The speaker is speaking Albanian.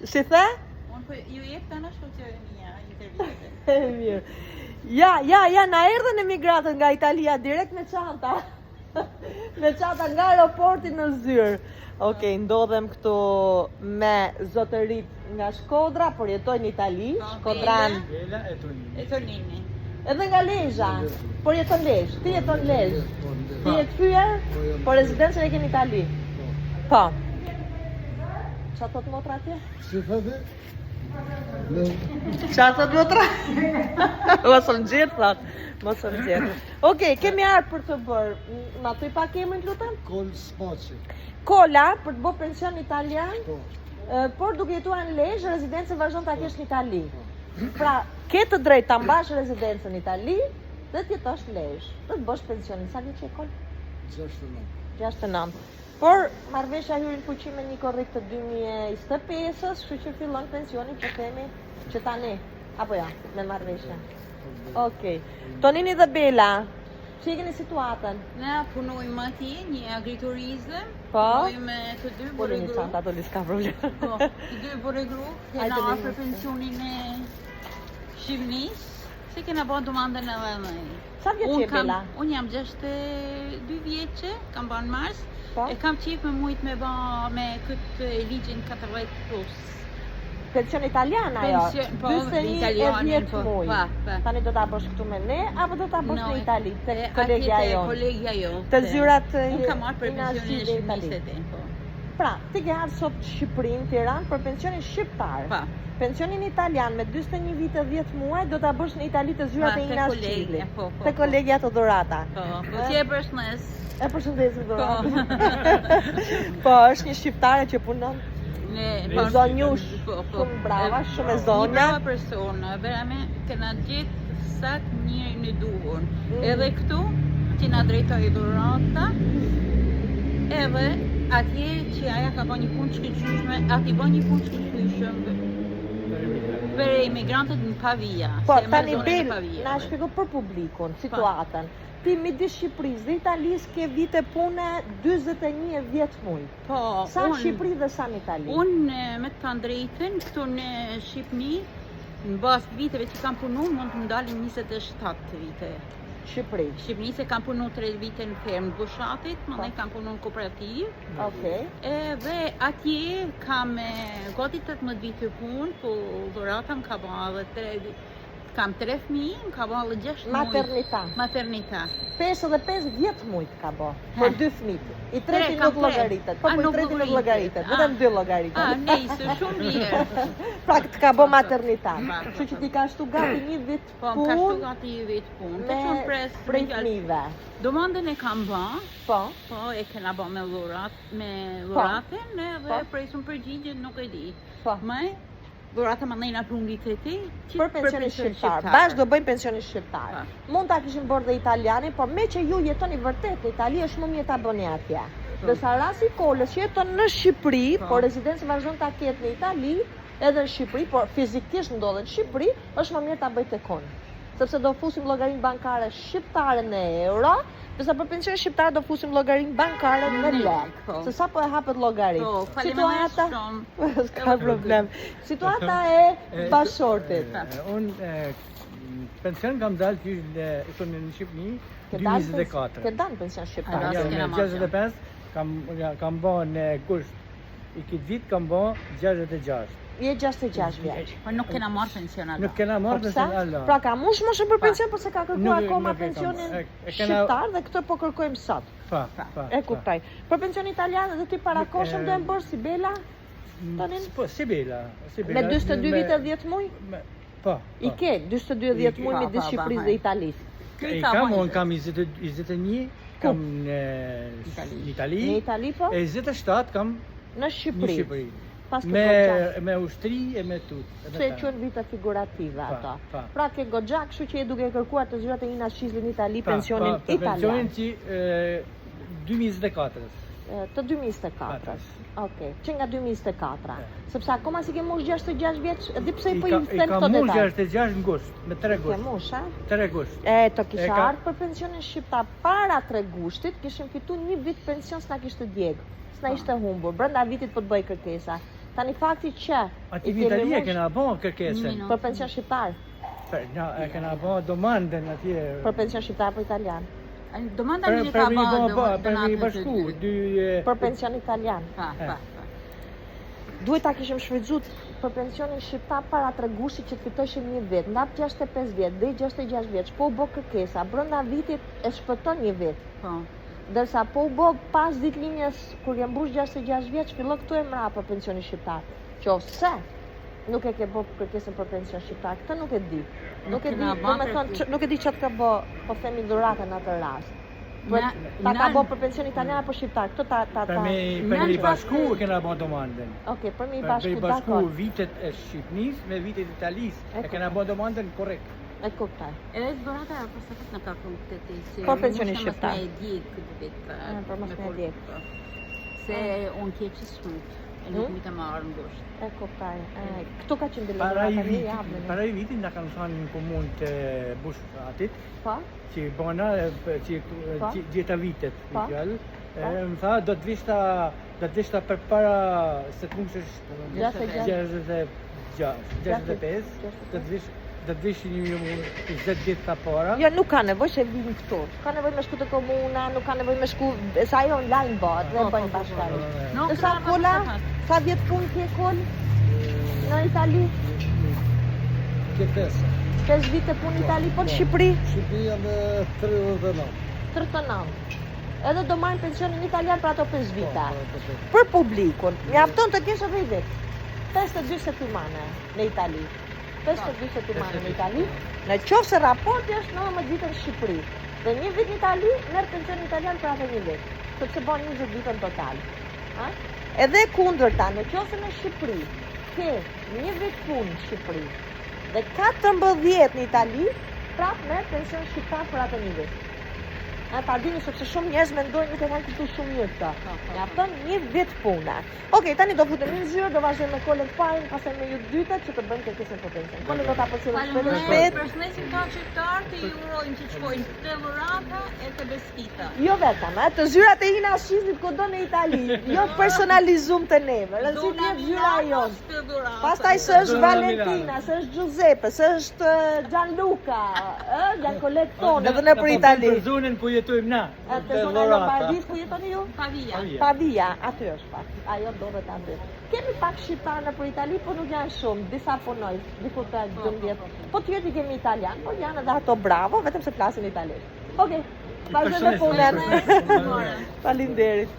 Si the? Unë po ju jep të në shoqëria intervistën. E mirë. Ja, ja, ja, na erdhën emigratët nga Italia direkt me çanta. me çanta nga aeroporti në zyrë. Okej, ndodhem këtu me zotërit nga Shkodra, por jetojnë në Itali, Po, Shkodran. Bela e Tonini. E Tonini. Edhe nga Lezha, por jeton Lezhë. Ti jeton Lezhë. Po, në Ti je kthyer, Po, jam por rezidencën e ke në Itali. Po. Qa thot motra atje? Si thëtë? Në Qa thot motra? Mos më gjet, thot. Mos më gjet. Okej, kemi ardhur për të bërë. M- Ma thuj pak emrin, lutem? Kol Spaçi. Kola për të bërë pension italian, Po. e, por duke jetuar në Lezhë, rezidencën vazhdon ta kesh në Itali. Pra, ke të drejtë ta mbash rezidencën në Itali dhe të jetosh në Lezhë. Dhe të bësh pensionin. Sa vjeç je Kol? 69. 69. Por marrëveshja hyri në fuqi me një korrik të 2025-ës, kështu që fillon pensioni po themi që tani, apo ja, me marrëveshjen. Okej. Tonini dhe Bela, si e keni situatën? Ne punojmë atje, një agriturizëm. Po. Punojmë të dy Po burrë një gru. çanta ato s'ka problem. Po, të dy burrë gru. Kena Hajde, afër Lini. pensionin e Shqipënisë. Se kena bërë domandën edhe ne. Sa vjeç Unë je kam, Bela? unë jam 62 vjeçe, kam bërë në mars. Po. E kam qejf me mujt me bë me këtë ligjin 40 plus. Pension italian ajo. Pension, po, 41 e italianin, 10 po, muaj. pa, pa. Tani do ta bësh këtu me ne apo do ta bësh No, në Itali tek e, atje kolegja te jonë? Kolegja jonë. Te zyrat e Unë kam marrë për Ina pensionin e Zili në Itali. Shqipënisë e po. Pra, ti ke ardhur sot në Shqipëri, në Tiranë për pensionin shqiptar. Pa. Pensionin italian me 41 vite 10 muaj do ta bësh në Itali të zyrat Pa, e te Ina kolegja, Çili. po, po, Te po. kolegja të Dhurata. Po, po ti e përshëndes. E përshëndesim Dhuratën. Po. po, është një shqiptare që punon Ne Një zonjush, po, po. shumë brava, shumë e Një zonja. brava persona, verame kena gjetë sakt njërin e duhur. Mm. Edhe këtu që na drejtoi dhurata, edhe atje që aja ka bërë një punë të shkëlqyeshme, aty bën një punë të shkëlqyeshme për emigrantët në Pavia. Po, se e tani merr zonën e Bel, Pavia. na shpjego për publikun situatën. Ti midis Shqipërisë dhe Italisë ke vite pune 41 e 10 muaj. Po, Sa në unë- Shqipëri dhe sa në Itali? Unë e, me të thënë drejtën, këtu në Shqipëni, në bazë të viteve që kam punu, mund të më dalin 27 vite. Shqipëri. Shqipëni se kam punu 3 vite në fermë të Bushatit, më Po. dhe kam punu në kooperativë. Okej. Edhe atje kam e, gati 18 vite punë, po dhurata më ka ba edhe 3 vite. Kam 3 fëmijë, më ka ba edhe 6 muaj. Maternita. Maternita. 5 dhe 5 10 muaj të ka bo. He. Për dy fëmijët. I treti Tre, kam nuk llogaritet. Po, A, po i nuk treti nuk llogaritet. llogaritet. Ah. Vetëm dy llogaritet. Ah, nejse, shumë mirë. Pra të ka bo maternita. Pa, po, Kështu që po. ti ka shtu gati një vit Po, më ka shtu punë gati një vit punë. me Të që unë pres prej me fjalë. fëmijëve. Domandën e kam ba, Po. po e kena ba me dhurat, me dhuratën edhe Po. presim përgjigjen, nuk e di. Po. Më dhurata më ndajna prungiteti që Për pensionin shqiptar. Bashkë do bëjmë pensionin shqiptar. Pa. Mund ta kishim bërë dhe italianin, por me që ju jetoni vërtet në Itali është më mirë ta bëni atje. Po. Ndërsa rasti i Kolës që jeton në Shqipëri, Po. por rezidencën vazhdon ta ketë në Itali, edhe në Shqipëri, por fizikisht ndodhet në Shqipëri, është më mirë ta bëj tek unë. Sepse do fusim llogarinë bankare shqiptare në euro, ndërsa për pensionin shqiptar do fusim llogarinë bankare në Në lek. lek, po. Se sa po e hapet llogarinë. Po, faleminderit Situata shumë. S'ka problem. Situata e E, bashortit. e, Unë e, pension kam dalë qysh në këtu në Shqipëni Ke dalë pens- 2024. Ke dalë pension shqiptar. A, Ja, s'kena në marrë 65 kam ja, kam bë në gusht i këtë vit kam bë 66. Je 66 vjeç. Po nuk kena marrë pension alo. Nuk kena Po marrë pse? pension ala. Pra ka mush moshën për Pa. pension, por se ka kërkuar Nuk- akoma nuk e kam. pensionin E- e kena- shqiptar dhe këtë po kërkojmë sot. Pa, Pa. pa. E kuptoj. Për pension italian edhe ti parakoshëm Nuk e- do e bërë si Bela Tonin? Po, si Bela, si Bela. me 42 vite 10 muaj? me- Po. I po. ke 42 10 muaj Pa, midis pa, pa, Shqipërisë haj. dhe Italisë. I Ka kam, marrë. unë kam 20 21, kam në Itali. në Itali. Në Itali po? E 27 kam Në në Shqipëri. Shqipëri. Pas ke Me goxha. me ushtri e me tut. e me Se e ta. quhen vite figurative Pa, ato. pa. Pra ke goxha, kështu që je duke kërkuar të zyrat e Ina Shizli në Itali Pa, pensionin pa, për italian. Pensionin që e, 2024-ës. E, Të 2024-ës. Okej, që nga 2024-a. Sepse akoma si ke mosh 66 vjeç, e di pse po i ka- them I këto kam mush detaje. 66 në gusht, me 3 Ke gusht. mosh, a? 3 gusht. E, të kisha E ka- ardhur për pensionin shqiptar para 3 gushtit, kishim fitu një vit pension s'na kishte djeg, s'na ishte humbur. Brenda vitit po të bëj kërkesa. Tani fakti që Aty i në kemi Itali e mbush kena bo kërkesën. Një për pension shqiptar, Për, na, e kena bo domandën atje. për pension shqiptar për italian, Domanda Për, një për ka me i bë bo, bo, për me i bashku, dy... e, për pension italian. Pa, pa, pa. Duhet ta kishim shfrytzuar për pensionin shqiptar para tregushit që të fitoshim një vit, nga 65 vjet deri 66 vjeç, po u bë kërkesa, brenda vitit e shpëton një vit. Po. Ndërsa po u bë pas ditëlindjes kur je mbush 66 vjeç, fillo këtu e mbrapa pensioni shqiptar. Qofse nuk e ke bë kërkesën për pension shqiptar, këtë nuk e di. Nuk e di, kena do ba me thënë, kërkesë. nuk e di çfarë ka bë, po themi dhuratën në atë rast. Duhet Na- ta ka na- bë për pension italian apo shqiptar, këtë ta ta Për ta. me, për Na me i në bashku fakt- e kena bo domandën. Okej, për me i Për me bashku, i bashku dakor. vitet e Shqipnisë me vitet e Italisë. E E kena bo domandën korrekt. E kuptoj. Edhe dhurata e përsa në ka pru këtë ti, se Po, pensioni mos shqiptar. me e djeg këtë vit. Ah, për mos me e fol- djeg. po. Se unë ke që smut, e nuk Hmm? mi të marrë në gusht. E kuptoj. E, Këtu ka qenë bile Para i dhurata një vitit, javë. para i vitit na kanë thënë në komunë të Bushfatit, Po? që bona, e, që Po. që gjeta vitet, Po. me fjalë. E, Po. Më tha, do të vishta, do të vishta për para se të mbushësh 66. 66, 65, do të vish do të vish një 20 ditë ta para. Jo, nuk ka nevojë se vinë këtu. Ka nevojë me shku te komuna, nuk ka nevojë me shku, se ajo online bëhet dhe Po, po, bëjnë po, po. bashkarisht. No, Ndërsa kena Kola, pas- sa vjet punë ke Kol në Itali? Ke pesë. 5 vite punë në Itali, po në Shqipëri Shqipëria me 39. 39. Edhe do marrin pensionin italian për ato 5 vite. Po, po, po. Për publikun, mjafton të kesh edhe një vit. 52 settimane në Itali. 52 settimane në Itali. Në qoftë se raporti është 19 vite në Shqipëri dhe një vit në Itali, merr pensionin italian për atë një vit, sepse bën 20 vite në total. Ha? Edhe e kundërta, në qoftë se në Shqipëri ke një vit punë në Shqipëri dhe 14 në Itali, prap merr pension shqiptar për atë një vit. A ta dini sepse shumë njerëz mendojnë nuk e kanë kuptuar shumë mirë këtë. Po, po, po. Mjafton një vit pune. Okej, tani do futemi në zyrë, do vazhdojmë me Kolën të parin, pastaj me ju të dytët që të bëjmë kërkesën për pension. Kolën do ta përcjellim shpejt e Faleminderit. shpejt. Përshëndesim tonë shqiptar të ju urojmë që të shkojnë të dhurata e të beskita. Jo vetëm, e, të zyrat e Ina Shizit kudo në Itali, jo të personalizum të neve, rëndësi të jetë zyra jonë. Të dhurata. Pastaj se është Zona Valentina, Milano. se është Giuseppe, se është eh, Gianluca, ë, janë kolegë tonë edhe në për Po, Itali. Për zonën ku jetojmë na. E, Te Te zona e Dhurata. Lombardisë ku jetoni ju? Pavia. Pavia. Pavia, aty është pak. Ajo ndodhet aty. Kemi pak shqiptar në për Itali, po nuk janë shumë, disa punojnë, diku te Po, po, 12. po, po. Po tjerë i kemi italian, po janë edhe ato bravo, vetëm se flasin italisht. Okej, vazhdojmë me përshëndesim. punën. Faleminderit.